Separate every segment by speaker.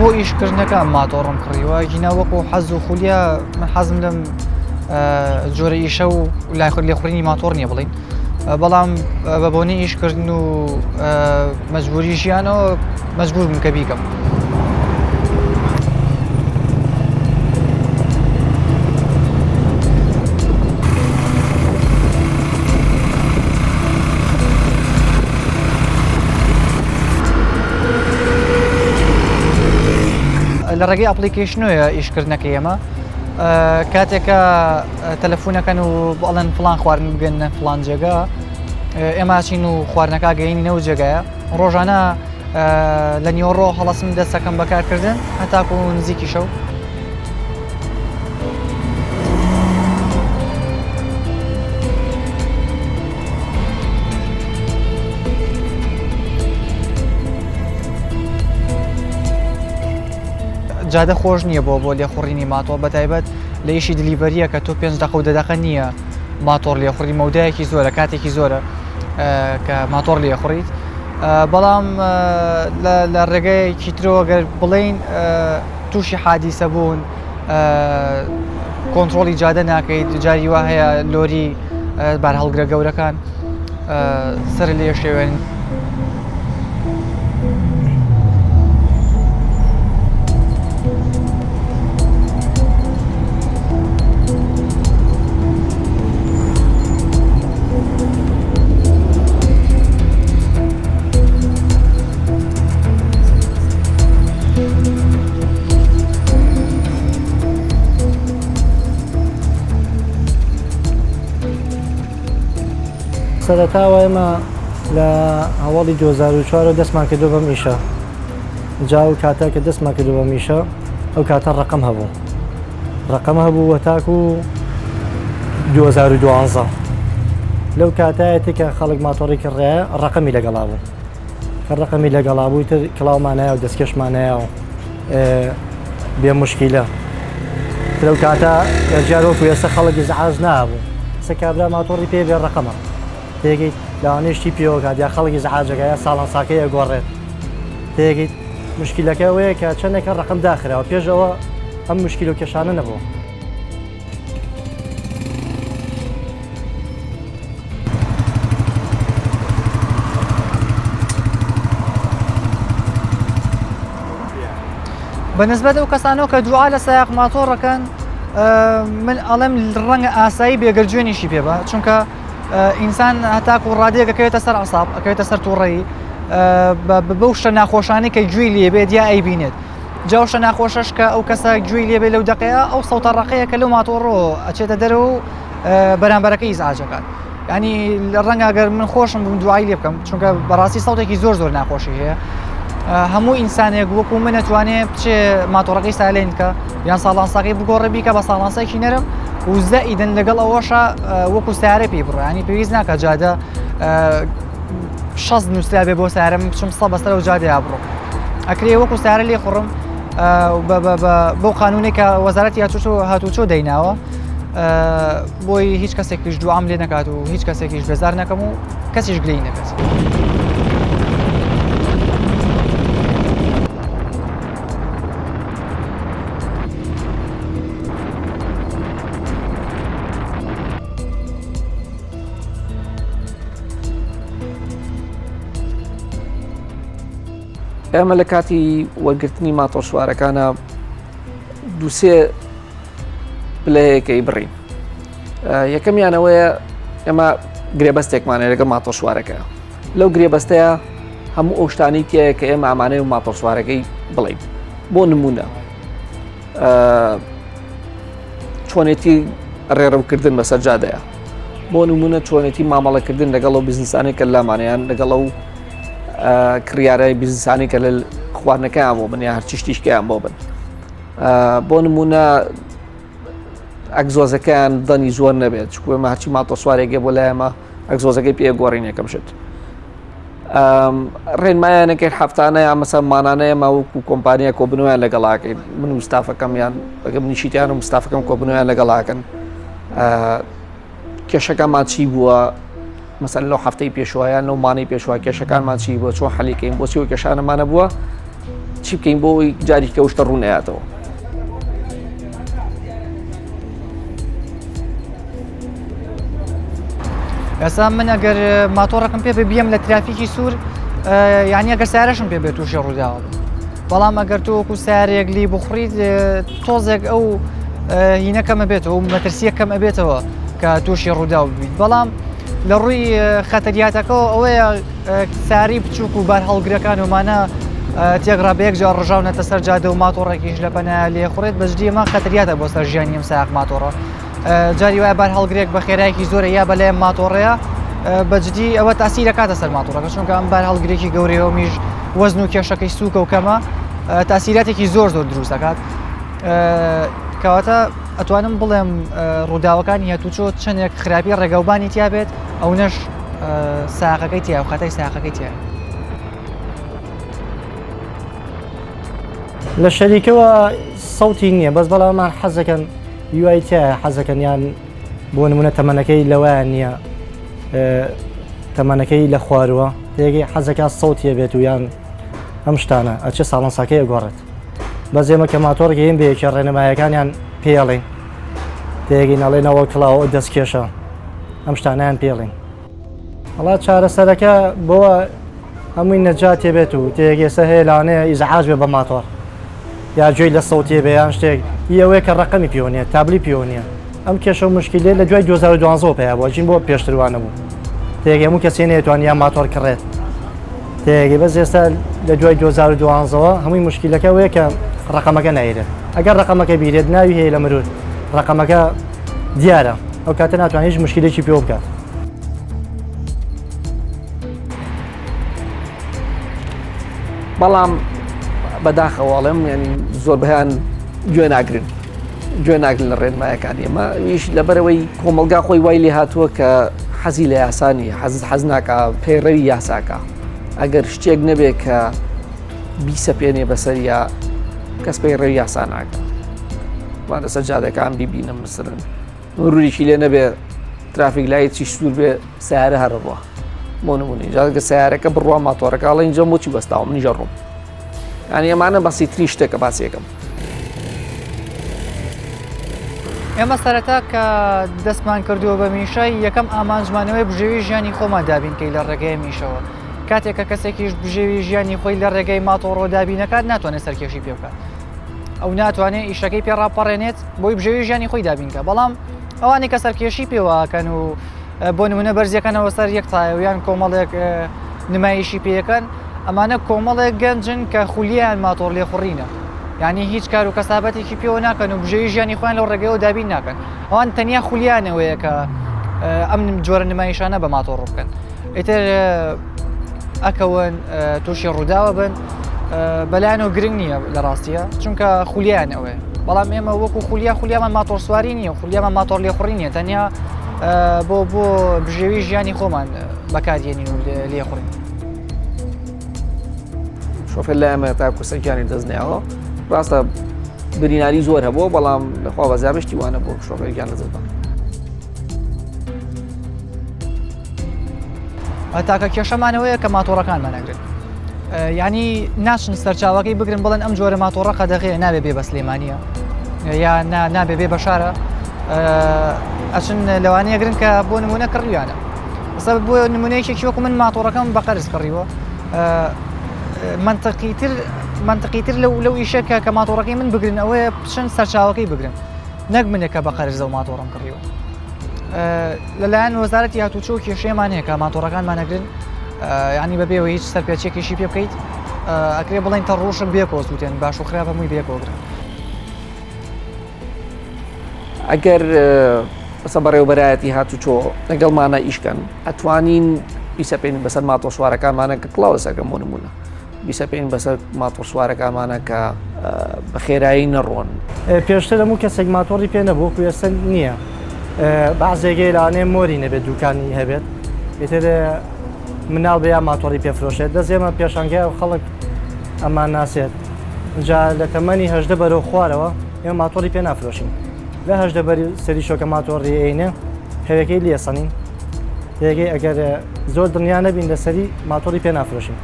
Speaker 1: بۆ ئیشکردنەکە ماتۆڕم کڕیوە گینا وەکو حەز و خولیا من حەزم لەم جۆرە ئیشە و لای خود لێخوڕینی ماتۆڕ نییە بڵین بەڵام بە بۆنی ئیشکردن و مەجبوری ژیانەوە مەجبور بووم کە بیکەم. لە ڕێگەی ئەپلیکیشنەوەیە ئیشکردنەکەی ئێمە کاتێکە تەلەفۆنەکەن و بەڵێن فلان خواردن بگەنە فلان جێگا ئێمە چین و خواردنەکە گەینی نەو جێگایە ڕۆژانە لە نیوەڕۆ هەڵەسم دەستەکەم بەکارکردن هەتاکو نزیکی شەو. جادە خۆش نییە بۆ بۆ لێخوڕینی ماتۆڕ بە تایبەت لە ئیشی delivery یە کە تۆ پێنج دەقە و دە دەقە نییە ماتۆڕ لێخوڕی مەودایەکی زۆرە کاتێکی زۆرە کە ماتۆڕ لێخوڕیت بەڵام لە ڕێگەیەکی ترەوە گەر بڵین تووشی حادیسە بوون کۆنتترۆلی جادە ناکەیت جاری وا هەیە لۆری بارهەڵگرە گەورەکان سەر لێ شێوێن.
Speaker 2: سەرەتاوە ئێمە لە هەواڵی 2004 دەستمان کردو بەم ئیشە جا و کاتە کە دەستمان کردو بەم ئیشە ئەو کاتە ڕقم هەبوو ڕقم هەبوو وە تاکو 2012 لەو کاتایەتی کە خەڵک ماتۆڕی کڕێ ڕقمی لەگەڵا بوو کە ڕقمی لەگەڵا بووی تر کڵاومانایە و دەستکێشمانایە و بێ مشکیلە لەو کاتە جار وەکو ئێستا خەڵک ئیزعاج نابوو سە کابرا ماتۆڕی پێ بێ ڕقەمە تێگەیت لەوانەیە شتی پێوە کات یا خەڵک ئیزعاجەکە یا ساڵانساکەی ئەگۆڕێت تێگەیت مشکیلەکە ئەوەیە کە چەندێکە ڕقم داخراوە پێش ئەوە ئەم مشکیل و کێشانە نەبوو.
Speaker 1: بە نسبەت ئەو کەسانەوە کە دوعا لە سایەق ماتۆڕەکەن من ئەڵێم ڕەنگە ئاسایی بێگەر جوێنیشی پێ بە چونکە ئینسان هەتاکو ڕادەیەک ئەکەوێتە سەر عساب ئەکەوێتە سەر تووڕەیی بەو شتە ناخۆشانەی کە گوێی لێبێت یا ئەیبینێت جا شتە ناخۆشەش کە ئەو کەسە گوێی لێبێ لەو دەقەیە ئەو سەوتە ڕقەیە کە لەو ماتۆڕۆ ئەچێتە دەرەوە و بەرامبەرەکە ئیزعاجەکات ینی ڕەنگە گەر من خۆشم بووم دوعای لێ بکەم چونکە بەڕاستی سەوتێکی زۆر زۆر ناخۆشی هەیە هەموو ئینسانێک وەکو من ئەتوانێ بچێ ماتۆڕەکەی silent کە یان ساڵانساکەی بگۆڕێ بیکە بە ساڵانسێکی نەرم و زائیدن لەگەڵ ئەوەشە وەکو سیارە پێی بڕۆ ینی پێویست ناکە جادە شەست نووسرا بێ بۆ سیارە من بچم سە بەسەر و جادەیا بڕۆ ئەکرێ وەکو سیارە لێ خوڕم بۆ قانونێک کە وەزارەتی هاتوچۆ هاتوچۆ دەیناوە بۆی هیچ کەسێکیش دوعام لێ نەکات و هیچ کەسێکیش بێزار نەکەم و کەسیش گلەیی نەبێت.
Speaker 3: ئێمە لە کاتی وەرگرتنی ماتۆڕسوارەکانە دووسێ پلەیەکەی بڕین یەکەمیانەوەیە ئێمە گرێبەستێکمانە لەگەڵ ماتۆڕسوارەکە لەو گرێبەستەیە هەموو ئەو شتانەی تایە کە ئێمە ئامانەی و ماتۆڕسوارەکەی بڵین بۆ نمونە چۆنێتی ڕێڕەوکردن بەسەر جادەیە بۆ نمونە چۆنێتی مامەڵەکردن لەگەڵ ئەو بزنسانەی کە لامانیان لەگەڵ ئەو کڕیارای بزنسانی کە لە خواردنەکەیان بۆ بن یا هەرچی شتیشکیان بۆ بن بۆ نمونە ئەگزۆزەکەیان دەنی زۆر نەبێت چکو ئێمە هەرچی ماتۆسوارێکێ بۆ لایەمە ئەگزۆزەکەی پێ گۆڕین یەکەم شت ڕێنمایانەکەین هەفتانە یا مەسە مانانە ئێمە وەکو کۆمپانیا کۆبنەوەیان لەگەڵاکەین من و ستافەکەم یان بەگە منیشیتیان و مستافەکەم کۆبنەوەیان لەگەڵاکەن کێشەکەمان چی بووە مەسەن لەو هەفتەی پێشوایان لەو مانەی پێشوا کێشەکانمان چی بووە چۆن حەلیکەین بۆچی و کێشانەمانە بووە چی بکەین بۆ ئەوەی جاری کە شتە ڕوونەیاتەوە.
Speaker 1: ئێستا من ئەگەر ماتۆڕەکەم پێ بێ بیەم لە ترافیکی سوور یعنی ئەگەر سارەشم پێ بێت تووشی ڕووداوە بەڵام ئەگەر تۆ وەکو سارێک لی بخڕیت تۆزێک ئەو هینە کەمە بێتەوە و مەترسیە کەم ئەبێتەوە کە تووشی ڕووداو ببیت بەڵام لە ڕووی خەتەریاتەکەەوە ئەوەیە ساری بچووک و بار هەڵگرەکان ومانە تێگڕا بە یەکجار ڕژاونەتە سەر جادە و ماتۆڕێکیش لە پەنا لێخوڕێت بەجدی ئەمە خەتریاتە بۆ سەر ژیانی ئەم ساق ماتۆڕە جاری وایە بار هەڵگرێک بە خێرایەکی زۆرە یا بەلای ماتۆڕەیە بەجدی ئەوە تاسی دەکاتە سەر ماتۆڕەکە چونکە ئەم بار هەڵگرێکی گەورەیە و میش وەزن و کێشەکەی سووکە و کەمە تاسیراتێکی زۆر زۆر دروست دەکات کەواتە ئەتوانم بڵێم ڕووداوەکانی هاتوچۆ چەندێک خراپی ڕێگەوبانی تیا بێت ئەو نەش ساقەکەی تیا و خەتای ساقەکەی تیا.
Speaker 2: لە شەریکەوە سەوتی نییە بەس بەڵامان حەزەکەن یوای تایە حەزەکەن یان بۆ نمونە تەمەنەکەی لەوایان نییە تەمەنەکەی لە خوارووە تێگەی حەزەکە سەوتیە بێت و یان ئەم شتانە ئەچێ ساڵەنساکەی گۆڕێت بەس ئێمە کە ماتۆڕێک هێن بە یەکێ ڕێنمایەکانیان پێڵین تێگەین ئەڵێنەوە کڵاوە دەستکێشە ئەم شتانیان پێڵین وەڵا چارەسەرەکە بۆ هەمووی نەجاتێ بێت و تێگەێسە هەیە لەوانەیە ئیزعاج بێ بە ماتۆڕ یا گوێی لە سەوتێ بێ یان شتێک هی ئەوەیە کە ڕەقەمی پێوە نییە تابلی پێوە نییە ئەم کێشە و مشکلەیە لە دوای 2012 پەیا بووە چین بۆ پێشتر وانە بوو تێگەی هەموو کەسێ نەیەتوانی یا ماتۆڕ کڕێت تێگەی بەس ئێستا لە دوای 2012ەوە هەمووی مشکلەکە ئەوەیە کە ڕەقەمەکە نایرێت ئەگەر ڕەقەمەکە بیرێت ناوی هەیە لە مرور ڕەقەمەکە دیارە ئەو کاتە ناتوانێت هیچ مشکلێکی پێوە بکات.
Speaker 3: بەڵام بەداخەوە ئەڵێم ینی زۆربەیان گوێ ناگرن گوێ ناگرن لە ڕێنمایەکانی ئەمە ئیش لەبەرەوەی کۆمەلگا خۆی وای لێ هاتووە کە حەزی لە یاسانی حەز حەز ناکە پەیڕەوی یاساکە ئەگەر شتێک نەبێ کە بیسەپێنێ بەسەر یا کەس پەیڕەوی یاسا ناکە وا لەسەر جادەکان بیبینم مسرن مروریکی لێ نەبێ ترافیک لای چی سوور بێ سیارە هەرڕوە بۆ نمونی جاگە سیارەکە بڕوا ماتۆڕەکە ئەڵێن جەم بۆچی بەستاوە منیژە ڕۆم یانی ئەمانە بەسیترین شتێکە باسیەکەم.
Speaker 1: ئێمە سەرەتا کە دەستمان کردووە بە میشە یەکەم ئامانجمانەوەی بژێوی ژیانی خۆمان دابینکەی لە ڕێگەی میشەوە کاتێک کە کەسێکیش بژێوی ژیانی خۆی لە ڕێگەی ماتۆڕۆ دابینەکات ناتوانێت سەرکێشی پێ بکات ئەو ناتوانێت ئیشەکەی پێ ڕاپەڕێنێت بۆی بژێوی ژیانی خۆی دابینکە بەڵام ئەوانی کە سەرکێشی پێوەکەن و بۆ نمونە بەرزیەکەنەوە سەر یەک تایە و یان کۆمەڵێک نمایشی پێەکەن ئەمانە کۆمەڵێک گەنجن کە خولیان ماتۆڕ لێخوڕینە یعنی هیچ کار و کەسابەتێکی پێوە ناکەن و بژێوی ژیانی خۆیان لەو ڕێگەیەوە دابین ناکەن ئەوان تەنیا خولیانەوەیە کە ئەم جۆرە نمایشانە بە ماتۆڕ بکەن ئیتر ئەکەون تووشی ڕووداوە بن بەلایەنەوە گرنگ نییە لە ڕاستیە چونکە خولیان ئەوەیە بەڵام ئێمە وەکو خولیا خولیامان ماتۆڕ سواری نییە خولیامان ماتۆڕ لێخوڕی نییە تەنیا بۆ بۆ بژێوی ژیانی خۆمان بەکاردێنین و لێخوڕین.
Speaker 3: شۆفێر لای ئەمە تا کوسەکیانی دەست نەیاوە ڕاستە بریناری زۆر هەبووە بەڵام لەخوا بەزیابشتی وانە بۆ شۆفێر گیان لەدەست بە.
Speaker 1: تاکە کێشەمانەوەیە کە ماتۆڕەکانمان ئەگرن ینی ناچن سەرچاوەکەی بگرن بڵێن ئەم جۆرە ماتۆڕە قەدەغەیە نابێ بێ بە سلێمانە یا نابێ بێ بە شارە ئەچن لەوانەیە گرن کە بۆ نمونە کڕیانە سە بۆ نمونەیەکی وەکو من ماتۆڕەکەم بە قەرز کڕیوە منطقیتر منطقیتر لەو لەو ئیشە کە کە ماتۆڕەکەی من بگرن ئەوەیە بچن سەرچاوەکەی بگرن نەک منێک کە بە قەرزە و ماتۆڕم کڕیوە لەلایەن وەزارەتی هاتوچۆ کێشەیەمان هەیە کە ماتۆڕەکانمان ئەگرن ینی بەبێەوە هیچ سەرپێچێکیشی پێ بکەیت ئەکرێ بڵێن تە ڕۆشن بێکۆ سووتێن باش و خراپ هەمووی بێکۆگرن.
Speaker 3: ئەگەر بەسە بەڕێوبەرایەتی هاتوچۆ لەگەڵمانە ئیشکەن ئەتوانین بیسەپێنین بەسەر ماتۆسوارەکانمانە کە کڵاو لەسەرکەم بۆ نمونە بیسەپێین بەسەر ماتۆڕسوارەکانمانە کە بە خێرایی نەڕۆن.
Speaker 2: پێشتر هەموو کەسێک ماتۆڕی پێ نەبوو وەکو ئێستا نییە بەعزێگەی لەوانەیە مۆری نەبێت دوکانی هەبێت ئیتر مناڵ بێ یا ماتۆڕی پێ فرۆشێت بەس ئێمە پێشانگای و خەڵک ئەمان ناسێت جا لە تەمەنی 18 بەرەو خوارەوە ئێمە ماتۆڕی پێ نافرۆشین لە 18 بەری سەری شۆکە ماتۆڕی ئەینێ هەوێکەی لێسەنین رێگەی ئەگەر زۆر دڵنیا نەبین لەسەری ماتۆڕی پێ نافرۆشین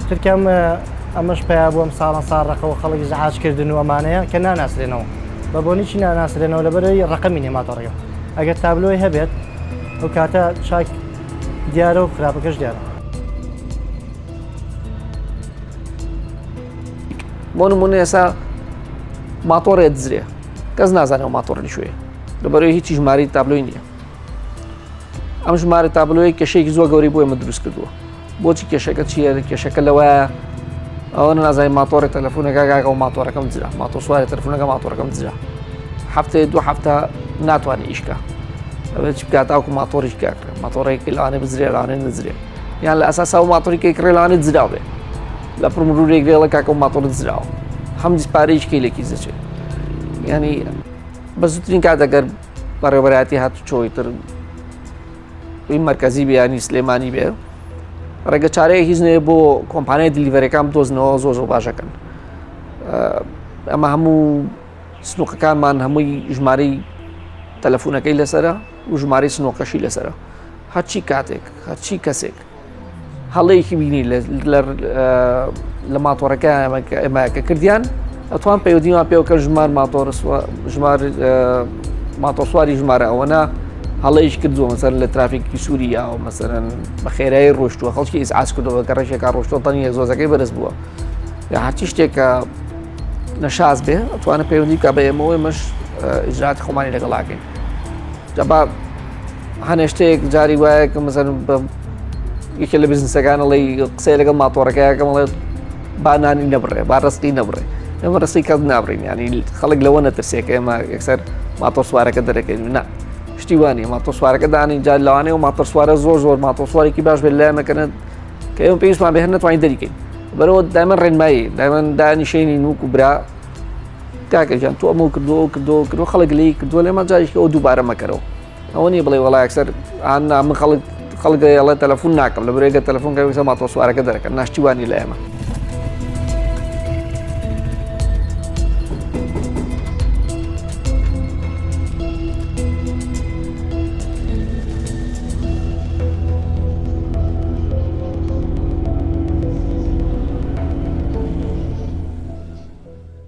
Speaker 2: ترکەم ئەمەش پیا بووم ساڵان ساڵ ڕقەوە خەڵک زعاج کردن و ئەمانەیە کە ناناسرێنەوە بە بۆنیی ناناسرێنەوە لەبەرەوەی ڕقەمی نیە ماتۆڕەکە ئەگەر تابلۆی هەبێت ئەو کاتە چاک دیارە و خراپەکەش دیارە.
Speaker 3: بۆ نمونە ئێسا ماتۆڕێ دزرێ کەس نازانێت ماتۆڕ لەکوێیە لەبەرەوەی هیچی ژمارەی تابلۆی نییە ئەم ژمارە تابلۆی کێشەیەکی زۆر گەورەی بۆ ئێمە دروست کردووە بۆچی کێشەکە چییە کێشەکە لەوەیە ئەوە نازای ماتۆڕی تەلەفۆنەکە گاگە و ماتۆرەکەم جرا ماتۆ سواری تەلەفۆنەکە ماتۆرەکەم جرا هەفتەیە دو هەفتە ناتوانێت ئیشکە ئەوێت چ بکات تاوکو ماتۆریش کاکرێ ماتۆڕێک لەوانێ بزرێ لەوانێ نزرێ یان لە ئەساسا و ماتۆریکەی کڕێ لەوانێ جراو بێ لە پڕمرورێک رێڵە کاکە و ماتۆڕ جراوە هەم پارەیش کەیلێکی دەچێت ینی بە زووترین کات ئەگەر بەڕێوەبەرایەتی هاتوچۆی تر مەرکەزی بێ ینی سلێمانی بێ ڕێگە چارەیە هیچ نەیە بۆ کۆمپانیای delivery ەکان بدۆزنەوە زۆر زۆر باشەکەن ئەمە هەموو سنووقەکانمان هەمووی ژمارەی تەلەفۆنەکەی لەسرە و ژمارەی سنۆقەشی لەسرە هەرچی کاتێک هەرچی کەسێک هەڵەیەکی بینی لە ماتۆڕەکە ئێمە کە کردیان ئەتوان پەیوەندیمان پێوە کە ژمار ماتۆڕ ژمار ماتۆسواری ژمارە ئەوەنە هەڵەیش کردووە مەسەر لە ترافیکی سووری یاوە مەسەرەن بە خێرایی ڕۆشتووە خەڵکی ئیزعاج کردەوە کە ڕێژێکا ڕۆشتووە تەنی زۆزەکەی بەرز بووە یا هەرچی شتێکە نەشاز بێ ئەتوانە پەیوەندی بکە بە ئێمەوە ئێمەش ئیجراتی خۆمانی لەگەڵاکەین جا با هەنێ شتێک جاری وایە کە مەسەن یەکێ لە بزنسەکان ئەڵێی قسەی لەگەڵ ماتۆڕەکە یەکەم ئەڵێ با نانی نەبڕێ با ڕسقی نەبڕێ ئێمە ڕسقی کەس نابڕین ینی خەڵک لەوە نەترسێ کە ئێمە یەکسەر ماتۆر سوارەکە دەرەکەین نا شتی وانی ماتۆر سوارەکە دانین جار لەوانەیە و ماتۆر سوارە زۆر زۆر ماتۆر سوارێکی باش بێت لای مەکەنە کە ئێمە پێویستمان بێ هەر نەتوانین دەریکەین بەرەوە دایمەن ڕێنمایی دایمەن دانیشەینی نوک و برا کاکە گیان تۆ ئەمەو کردووە ئەو کردووە ئەو کردووە خەڵک لێی کردووە لێمان جارێکی ئەو دووبارە مەکەرەوە ئەوە نییە بڵێ وەڵا یەکسەر ئانا من خەڵک خەڵک ئەڵێ تەلەفۆن ناکەم لە برێگە تەلەفۆن کە یەکسەر ماتۆ سوارەکە دەرەکەن ناشتیوانی لە ئێمە.